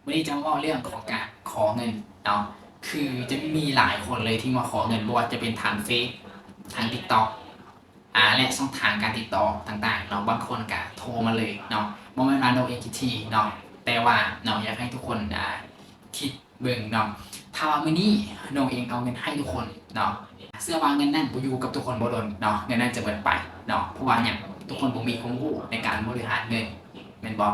ມື້ນີ້ຈະມາເວົ້າເລື່ອງຂອງການຂໍເງິນເນາະ ຄືຈະມີຫຼາຍຄົນເລີຍທີ່ມາຂໍເງິນ ບໍ່ວ່າຈະເປັນທາງເຟສ ທາງ TikTok ອາ ແລະ ຊ່ອງທາງການຕິດຕໍ່ຕ່າງໆເນາະ ບາງຄົນກະໂທມາເລີຍເນາະ ບໍ່ແມ່ນວ່ານ້ອງເອງຄິດຖີ່ເນາະ ແຕ່ວ່າເນາະ ຢາກໃຫ້ທຸກຄົນ ອາ ຄິດເບິ່ງເນາະ ຖ້າວ່າມື້ນີ້ນ້ອງເອງເອົາເງິນໃຫ້ທຸກຄົນເນາະ ເຊື່ອວ່າເງິນນັ້ນບໍ່ຢູ່ກັບທຸກຄົນບໍ່ດົນເນາະ ເງິນນັ້ນຈະເບິດໄປເນາະ ເພາະວ່າຫຍັງ? ທຸກຄົນບໍ່ມີຄວາມຮູ້ໃນການບໍລິຫານເງິນ ແມ່ນບໍ່?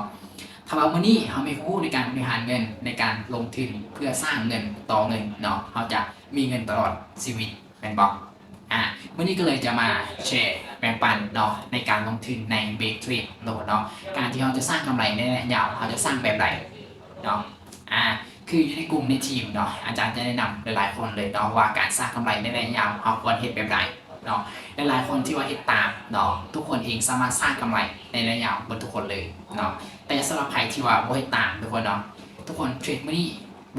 ຖ້າວ່າມື້ນີ້ເຮົາມີຄວາມຮູ້ໃນການບໍລິຫານເງິນ ໃນການລົງທຶນເພື່ອສ້າງເງິນຕໍ່ເງິນເນາະ ເຮົາຈະມີເງິນຕະຫຼອດຊີວິດ ແມ່ນບໍ່? ອາ ມື້ນີ້ກໍເລີຍຈະມາແຊແບ່ງປັນເນາະ ໃນການລົງທຶນໃນເບຣກເທຣດເນາະ ການທີ່ເຮົາຈະສ້າງກຳໄລໃນໄລຍະຍາວ ເຮົາຈະສ້າງແບບໃດເນາະ? ອາ ຄືຢູ່ໃນກຸ່ມໃນທີມເນາະ ອາຈານຈະແນະນຳຫຼາຍໆຄົນເລີຍເນາະ ວ່າການສ້າງກຳໄລໃນໄລຍະຍາວ ເຮົາຄວນເຮັດແບບໃດເນາະ? ຫຼາຍໆຄົນທີ່ວ່າເຮັດຕາມເນາະ ທຸກຄົນເອງສາມາດສ້າງກຳໄລໃນໄລຍະຍາວເບິດທຸກຄົນເລີຍເນາະ ແຕ່ສຳລັບໃຜທີ່ວ່າບໍ່ເຮັດຕາມທຸກຄົນເນາະ ທຸກຄົນເທຣດມື້ນີ້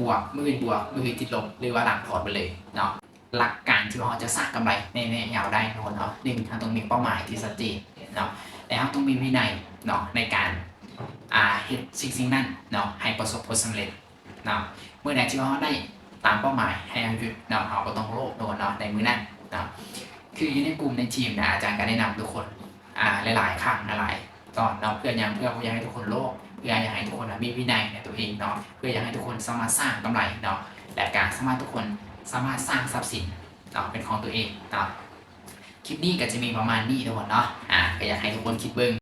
ບວກ ມື້ອື່ນບວກ ມື້ອື່ນຕິດລົບ ຫຼືວ່າລ້າງພອດໄປເລີຍເນາະ. ຫຼັກການທີ່ວ່າເຮົາຈະສ້າງກຳໄລໃນໄລຍະຍາວໄດ້ເນາະ ໜຶ່ງ ເຮົາຕ້ອງມີເປົ້າໝາຍທີ່ຊັດເຈນເນາະ ແລະ ເຮົາຕ້ອງມີວິໄນເນາະ ໃນການ ອາ ເຮັດສິ່ງໆນັ້ນເນາະ ໃຫ້ປະສົບຜົນສຳເລັດເນາະ ເມື່ອໃດທີ່ວ່າເຮົາໄດ້ຕາມເປົ້າໝາຍ ໃຫ້ເຮົາຢຸດເນາະ ເຮົາບໍ່ຕ້ອງໂລບເນາະ ໃນມື້ນັ້ນເນາະ ຄືຢູ່ໃນກຸ່ມໃນທີມນະ ອາຈານກໍແນະນຳທຸກຄົນ ອາ ຫຼາຍໆຄັ້ງ ຫຼາຍໆຕອນເນາະ ເພື່ອຫຍັງ? ເພື່ອບໍ່ຢາກໃຫ້ທຸກຄົນໂລບ ເພື່ອຢາກໃຫ້ທຸກຄົນນະມີວິໄນໃນຕົວເອງເນາະ ເພື່ອຢາກໃຫ້ທຸກຄົນສາມາດສ້າງກຳໄລເນາະ ແລະ ກະສາມາດ ທຸກຄົນສາມາດສ້າງຊັບສິນເນາະ ເປັນຂອງຕົວເອງເນາະ. ຄລິບນີ້ກໍຈະມີປະມານນີ້ທຸກຄົນເນາະ ອາ ກໍຢາກໃຫ້ທຸກຄົນຄິດເບິ່ງ.